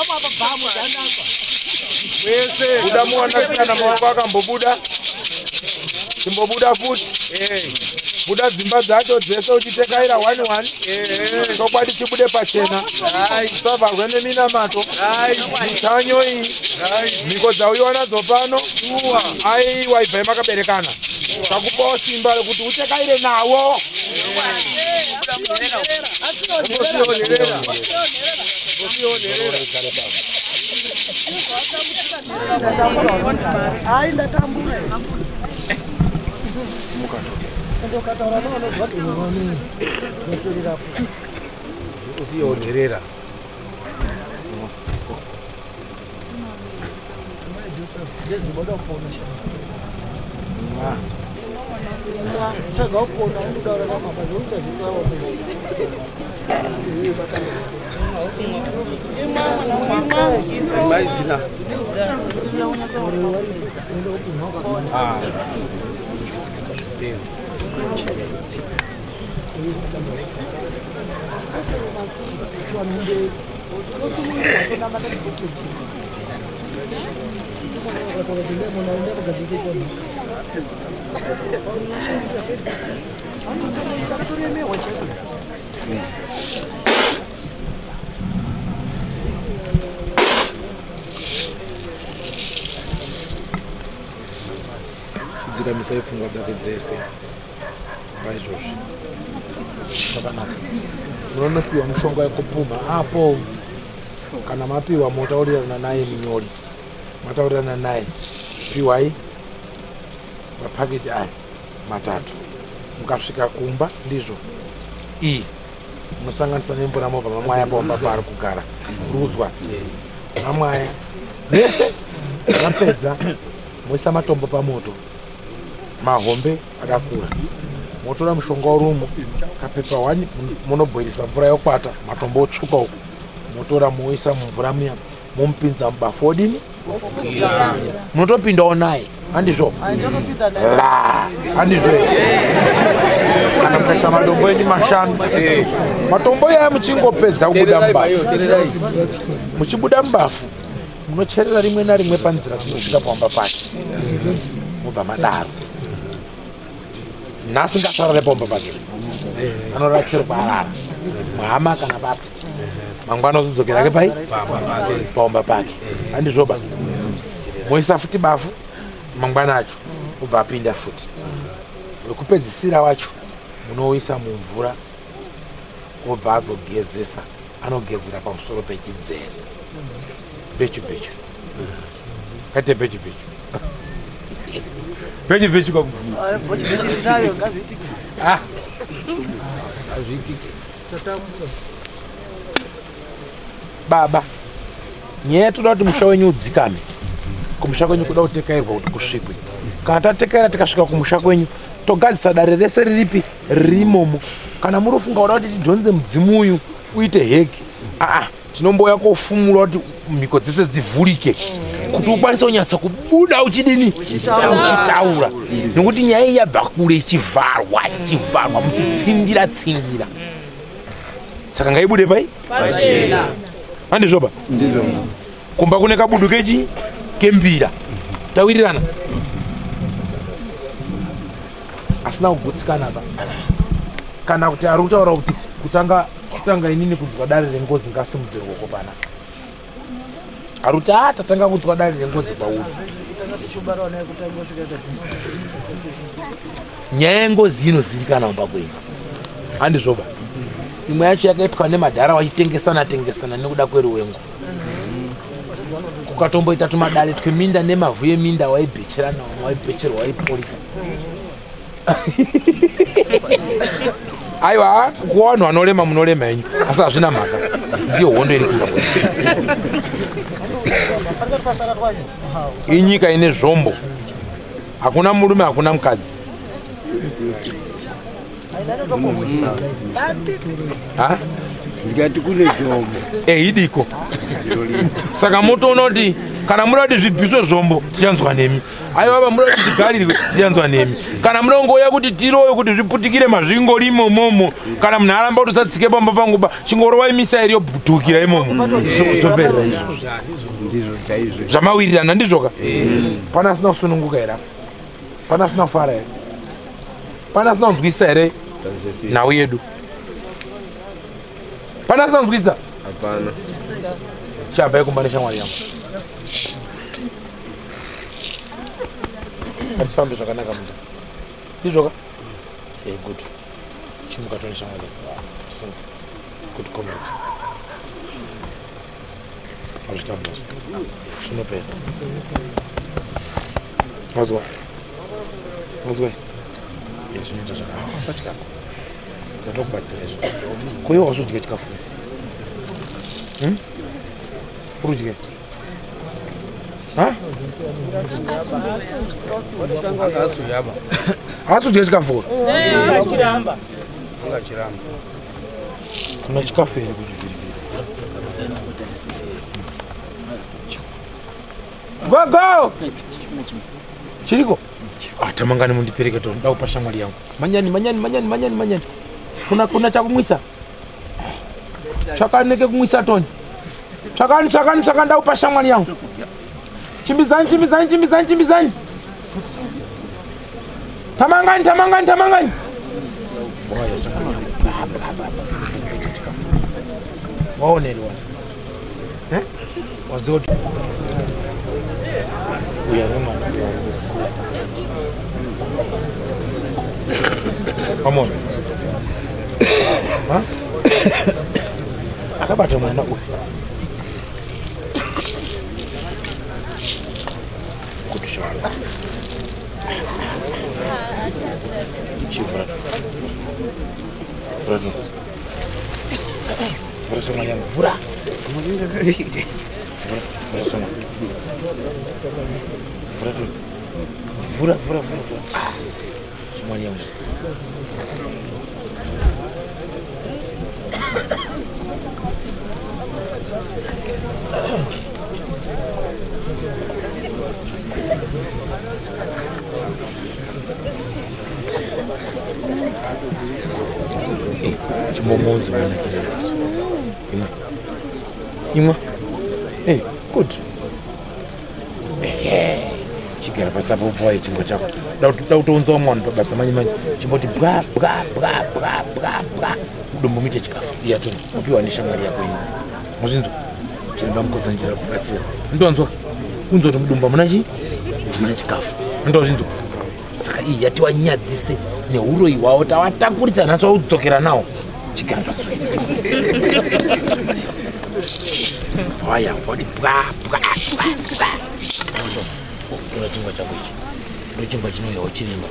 Buda muwanasikana maoko akambobuda. Chimbobuda futi. Buda dzimba dzacho dzese uchitekaira 1-1. Chokwadi chibude pachena. Usavharwe neminamato. Mitsanyo iyi. Mhiko dzauyiwa nadzo pano. Aiwa ibvai makaberekana. Takupawo simba rekuti utekaire nawo. Ai ndatambura. Ndokataura noanozwa kuti Usiyonherera. Tsvaga kupona undotaura namabva zvokuita zvitaura. Mai dzina. Chidzikamisai pfungwa dzake dzese paizvozvi. Zvakanaka. Munonopiwa mushonga wekupumha apo. Kana mapiwa motaurirana naye munyori. Mataurirana naye. Piwai mapaketi aya matatu. Mukasvika kumba ndizvo. Iyi munosanganisa nemvura mobva mamwaya pamba paari kugara. Ruzwa. Mamwaya. Vese mapedza moisa matombo pamoto. Mahombe akakura. Motora mushonga urumo kapepa 1 munobhoirisa mvura yokwata matombo otsvuka uku. Motora moisa mumvura muya momupinza mubafu odini? Munotopindawo naye. Handizvo? Handizvo. Kana mukaisa madombo enyu mashanu. Matombo aya muchingopedza kubuda mubafu. Muchibuda mubafu munocherera rimwe narimwe panzira dzinosvika pamba pake. Mubva madaro. Nhasi ngasarare pamba pake. Anorara chero kwaarara. Muhama kana papi. Mangwana ozodzokera ke pai? Pamba pake. Handizvo ba. Moisa futi bafu mangwana acho ubva apinda futi. Wekupedzisira wacho munoisa mumvura obva azogezesa. Anogezera pamusoro pechidzere. Bechu bechu. Kate bechu bechu. Bechu bechu kwa. Ah. Azviitike. Baba. Nyaya toda kuti musha wenyu udzikame. Kumusha kwenyu kuda kutekairwa kuti kusvikwe. Kana tatekaira tikasvika kumusha kwenyu togadzisa dare rese riripi ririmomo. Kana muri kufunga kuda kuti tidhonze mudzimu uyu uite heki. Aa, tinombouya kofumura kuti mhiko dzese dzivhurike. Kuti ukwanise kunyatsa kubuda uchidini? Uchitaura. Nokuti nyaya iyi yabva kure ichivharwa, ichivharwa muchitsindira tsindira. Saka ngaibude pai? Pachena. Handizvo ba? Ndizvo. Kumba kune kabudu kechi kembira. Tawirirana. Asina kugutsikana ba. Kana kuti ari kutaura kuti kutanga inini kunzwa dare rengozi ngasimudzire ruoko pana. Ari kuti tatanga kunzwa dare rengozi kwauri. Nyaya yengozi inozivikanwa mumba kwenyu. Handizvo ba? Imwe yacho yakaitwa nemadhara vachitengesana tengesana nekuda kweruwengo. Kukatomboita tumadare tweminda nemavhu eminda waibhecherana waibhecherwa waiporisa. Aiwa kuwa vanhu vanorema munorema henyu asi hazvina mhaka. Ndiyo hondo iri kuuya. Inyika ine zvombo. Hakuna murume hakuna mukadzi. Ha? Ndikati kune zvombo. Idiko. Saka motoona kuti kana muda kuti zvibviswe zvombo tichanzwa nemi. Aiwa baba muda kuti tigarirwe tichanzwa nemi. Kana muda kungouya kuti tirowe kuti zviputikire mazvingori imomomo. Kana munhu aramba kuti usatsike pamba pangu pa chingorova imisairi yobhutukira imomo. Zvopera izvo. Ndizvo chaizvo. Zvamawirirana ndizvoka? Pana asina kusununguka here? Pana asina kufara here? Pana asina kunzwisisa here nhau yedu? Pana asina kunzwisisa? Hapana. Chabva yekumba neshamwari yangu. Ngatifambe zvakanaka munda. Ndizvoka? Good. Chimuka tone shamwari yangu. Good comment. Azvitambura. Zvinopera. Mazwa. Mazwa. Zvinoita zvakanaka. Usatya. Ndatokubatsira izvo. Ko iwe wasodya chikafu? Urudye? Ha? Haasudya chikafu? Kuna chikafu here kuchivhirivhiri? Gogo! Chiriko? Tamangani mundipereke to nda kupa shamwari yangu. Manyani manyani manyani manyani manyani. Kuna chakumwisa. Chakaneke kumwisa toni. Tsvakani tsvakani tsvakani nda kupa shamwari yangu. Chimbizani chimbizani chimbizani chimbizani. Tamangani tamangani tamangani. Waonerwa. Eh? Waziwa uya nemwana. Pamona. Ha? Akabata mwana uyu. Kutushara. Chivura. Vura. Vura shamwari yangu. Vura. Vura. Vura shamwari. Vura. Vura vura vura vura. Shamwari yangu. Chimomonzi mwana imwa. Good. Chigara pasapo bvoye chingwa chako. Dautounzawo mwana pabasa manje manje. Chimboti bwa bwa bwa bwa bwa bwa. Mudumbu muite chikafu. Iya toni. Upiwa neshamwari yako ino. Muzvinzwa? Chiremba Mukotsanjera kubatsira. Ndonzwa. Unzwa kuti mudumbu hamuna chii? Hamuna chikafu. Ndozvinzwa. Saka iyi yatiwanyadzise neuroyi hwavo tawatakurisa nhasi waudzokera nawo. Chigara pasuwa. Waya, wati bwa bwa bwa bwa. Tora chingwa chako ichi. Ndo chingwa chinoyawo chiremba.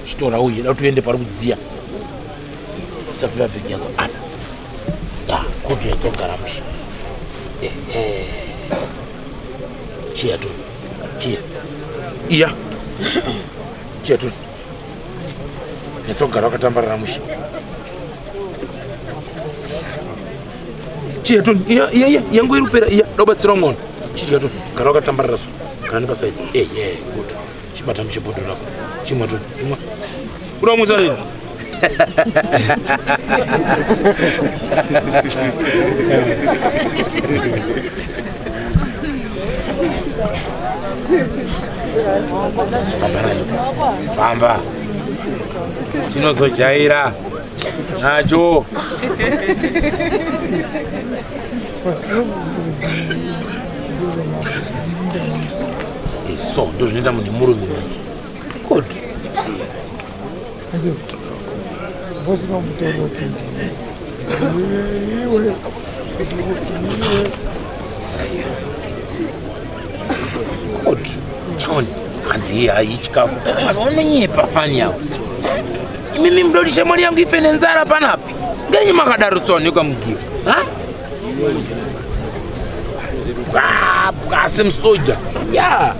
Chitora uye, da tuende pari kudziya. Isapiwa bhegi yako apa. Ya, kuti yatsogara mushe. Chiya tu. Chiya. Iya. Chiya tu. Yatsogara wakatambarara mushe. Chiya tu. Iya, iya, iya. Yangu iri kupera. Iya, dobatsira mwana. Chidya tu. Gara wakatambarara so. Gara nepasaidi. Good. Chibata muchibhodhoro rako. Chimwa tu. Imwa. Unomutsa rini? Famba nacho. Famba. Chinozojaira. Nacho. So ndozvinoita munhu murume manje. Good. Good. Chaoni. Hanzi iye hayi chikafu. Vanhu vanonyepa fani yavo. Imimi muda kuti shamwari yangu ife nenzara panapa. Ngenyi makadaro tsoni kwaMugiwa? Ha? Bwa bwa semusoja. Ya.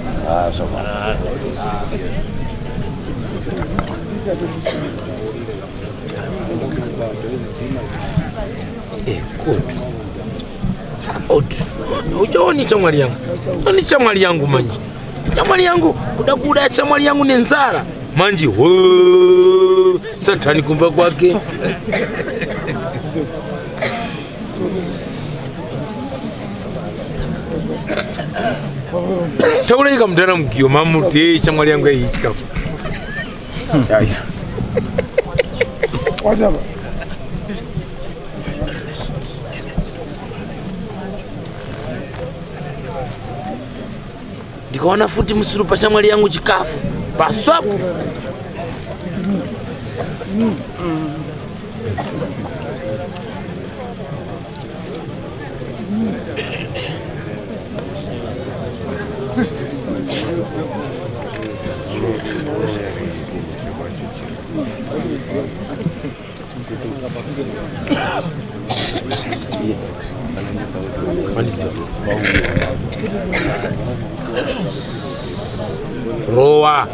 Good. Good. Uchaoni shamwari yangu. Oni shamwari yangu manje. Shamwari yangu kuda kuda shamwari yangu nenzara. Manje ho satani kumba kwake. Taureka mudhara Mugiyo mamuti shamwari yangu iyi chikafu. Ndikaona futi musuru pashamwari yangu chikafu. Paswapo. Roa.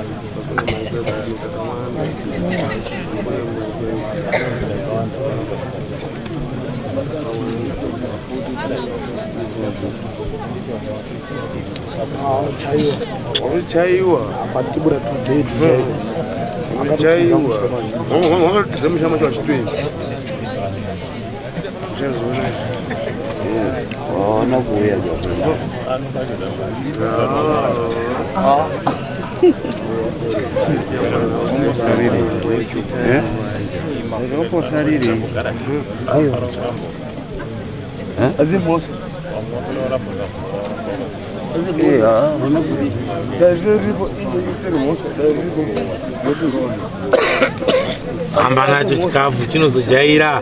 Famba nacho chikafu chinozojaira.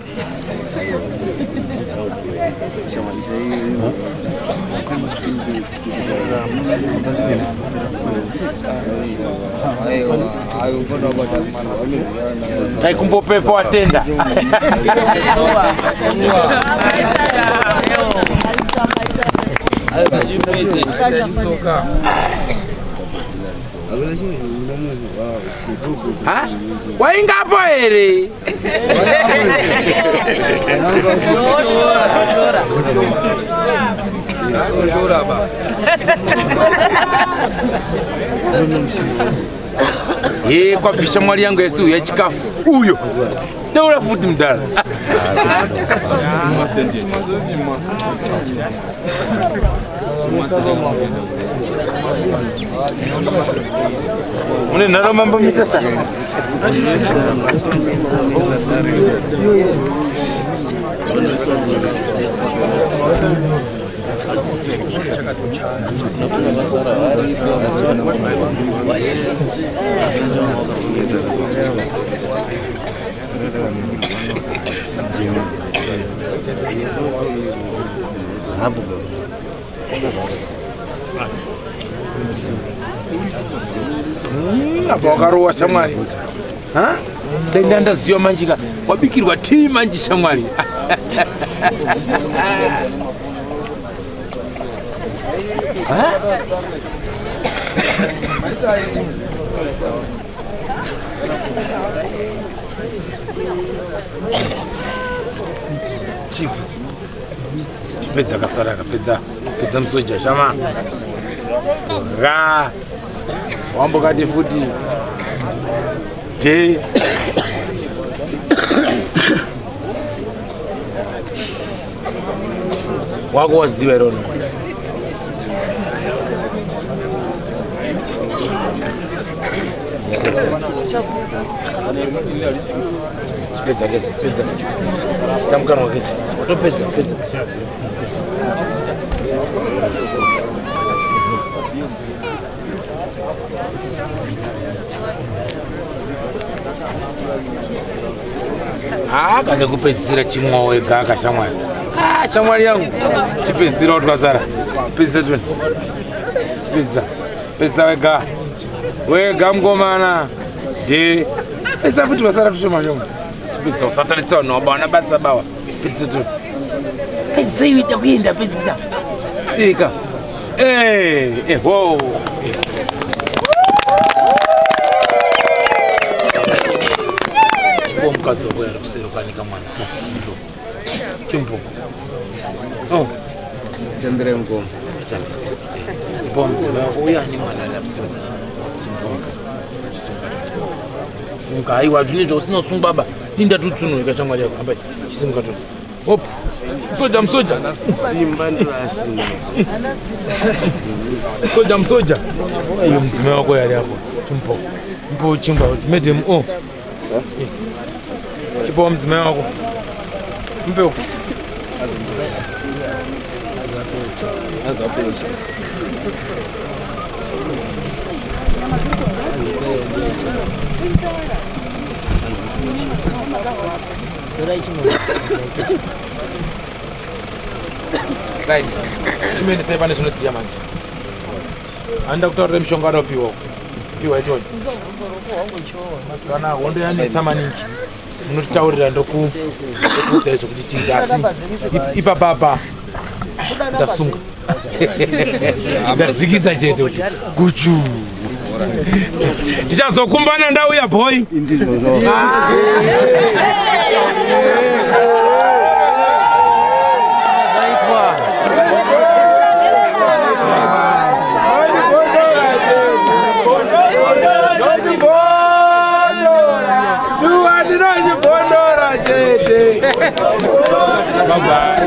Taikumbopepo watenda. Ha? Waingapo here? Ye kwabvisha mwari yangu yesu yechikafu uyo taura futi mudhara. Mune nharo mambo mitasa. Apa wakarowa shamwari. Ha? Dai ndaziwa manjika wabikirwa tii manji shamwari. Ha? Chief. Pedza kasara pedza pedza musoja shama. Ra. Wambokati futi. De. Wako waziwa irono. Pedza kese, pedza. Samkanwa kese. Watopedza, pedza. Ah, kanya kupedzisira chimwa wega kashamwari. Ah, shamwari yangu. Chipedzisira twasara. Pedzisa twene. Chipedzisa. Pedzisa wega. Wega mngomana. De. Pedzisa futi wasara tushoma shoma. Chipedzisa usatarisa vanhu vabana basa bawa. Pedzisa twene. Pedzisa iwe kuenda pedzisa. Ika. Eh, eh, wo. Mukadzi wako yari kuseri kwanika mwana. Chimbo. Oh. Tembere mukoma. Ipo mudzimai wako uya ane mwana ari amusimuka. Simuka. Simuka. Simuka. Aiwa zvinoita usina kusungwa baba. Dinda tutsunurika shamwari yako. Ambai. Chisimuka tu. Hop. Soja musoja. Simba ndirasina. Soja musoja. Uyo mudzimai wako yari apo. Chimbo. Mpo chingwa. Madam oh. Chipo mudzimai wako. Mpe uko. Right. Chimuendesei pane zvinodziya manje. Anoda kutaurira mishonga anopiwa. Piwa ichocho. Kana hondo yanetsa maningi. Munotitaurira ndokuudza izvo kuti chinja asi ipapapa ndasunga. Ndadzikisa chete kuti guchu. Tichazokumbana ndauya boy. Bye bye.